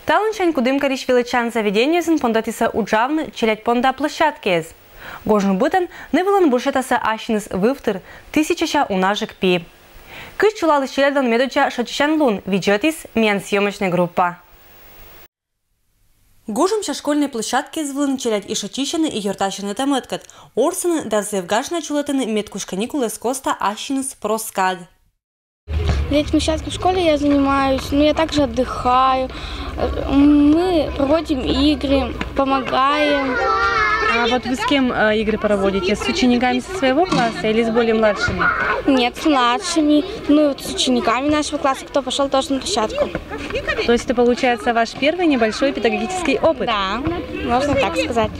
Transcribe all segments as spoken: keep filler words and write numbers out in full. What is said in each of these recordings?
Талунсянь Кудымкарысь велӧдчан заведениеын пондӧтісӧ уджавны челядь понда площадкаыс. Гожӧм быдӧн ны вылын бушетасӧ ассьыныс вывтыр, тысячася унажык пи. Кыдз чулаліс челядьлӧн медоддза шойччысян лун, видзӧдіс миян съёмочнӧй группа. Гожӧмся школьнӧй площадкаыс вылын челядь и шойччысьӧны, и ёртасьӧны тӧмӧткӧд. Орсӧны да зэв гажна чулӧтӧны медкусь каникулъяс коста ассьыныс прос кад. Ведь мы сейчас в школе я занимаюсь, но я также отдыхаю. Э, Мы проводим игры, помогаем. А вот вы с кем э, игры проводите? С учениками со своего класса или с более младшими? Нет, с младшими. Ну, вот с учениками нашего класса, кто пошел тоже на площадку. То есть это получается ваш первый небольшой педагогический опыт? Да, можно так сказать.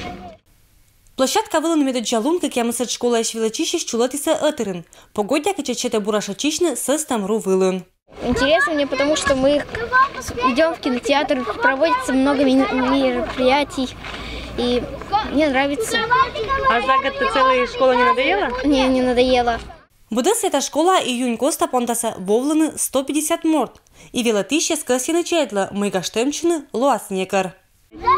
Площадка вылын медоддза лун кӧкъямысӧд школаысь велӧдчысьысь чулӧтісӧ ӧтырын. Погода кӧть и сетӧ бура шойччысьны сӧстӧм ру вылын. Интересно мне, потому что мы идем в кинотеатр, проводится много ми- мероприятий, и мне нравится. А за год-то целая школа не надоела? Не, не надоело. Быдӧн сійӧ та школа июнь коста пондасӧ вӧвлӧны сто пятьдесят морт. И велӧдысьяс кӧсйӧны челядьлы, мый гажтӧмтчыны лоас некор.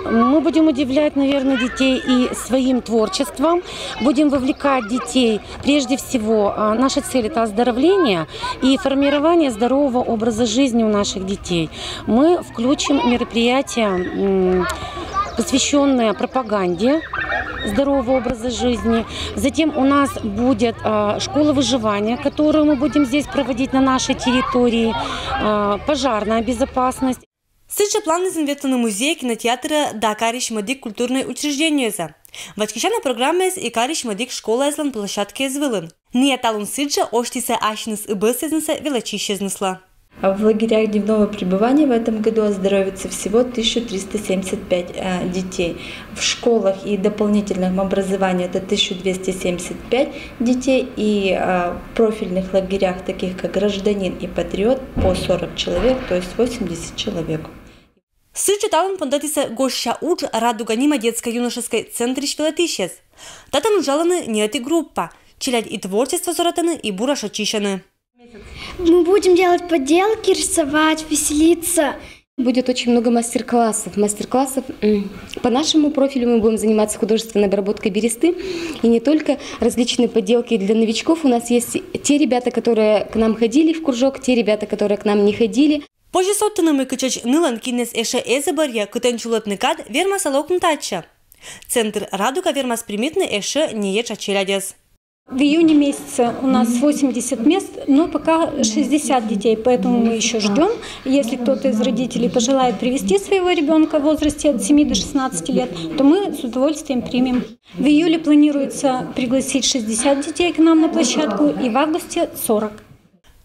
Мы будем удивлять, наверное, детей и своим творчеством. Будем вовлекать детей. Прежде всего, а, наша цель — это оздоровление и формирование здорового образа жизни у наших детей. Мы включим мероприятия, м, посвященные пропаганде здорового образа жизни. Затем у нас будет а, школа выживания, которую мы будем здесь проводить на нашей территории, а, пожарная безопасность. Сідзжӧ планнысӧ ветлыны музейӧ, кинотеатрӧ да карысь мӧдік культурнӧй учреждениесӧ. Вачкысяна программаыс и карысь мӧдік школаяслӧн площадкаяс вылын. Ныа талун сідзжӧ осьтісӧ ассьыныс ыбӧсӧзнысӧ велӧдчысьӧзныслы. А в лагерях дневного пребывания в этом году оздоровится всего тысяча триста семьдесят пять э, детей. В школах и дополнительном образовании это тысяча двести семьдесят пять детей, и э, в профильных лагерях, таких как «Гражданин» и «Патриот», по сорок человек, то есть восемьдесят человек. Сідзжӧ талун пондӧтісӧ гожся удж «Радуга» нима детско-юношескӧй центрысь велӧдысьяс. Татӧн уджалӧны ньӧти группа. Челядь и творчество зорӧтӧны, и бура шойччысьӧны. Мы будем делать поделки, рисовать, веселиться. Будет очень много мастер-классов. Мастер-классов м, по нашему профилю мы будем заниматься художественной обработкой бересты. И не только различные поделки для новичков. У нас есть те ребята, которые к нам ходили в кружок, те ребята, которые к нам не ходили. Позьӧ содтыны, мый кытчӧдз нылӧн киннас эшӧ эз бӧрйы, кытӧн чулӧтны кад вермас локны татчӧ. Центр «Радуга» вермас примитны эшӧ ни етша челядьӧс. В июне месяце у нас восемьдесят мест, но пока шестьдесят детей, поэтому мы еще ждем. Если кто-то из родителей пожелает привести своего ребенка в возрасте от семи до шестнадцати лет, то мы с удовольствием примем. В июле планируется пригласить шестьдесят детей к нам на площадку и в августе сорок.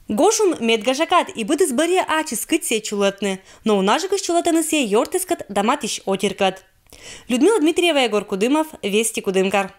Гожӧм медгажа кад, и быдыс бӧрйӧ ачыс кыдз сійӧс чулӧтны. Но унажыкыс чулӧтӧны сійӧс ёртыскӧд да матысь отиркӧд. Людмила Дмитриева, Егор Кудымов, «Вести Кудымкар».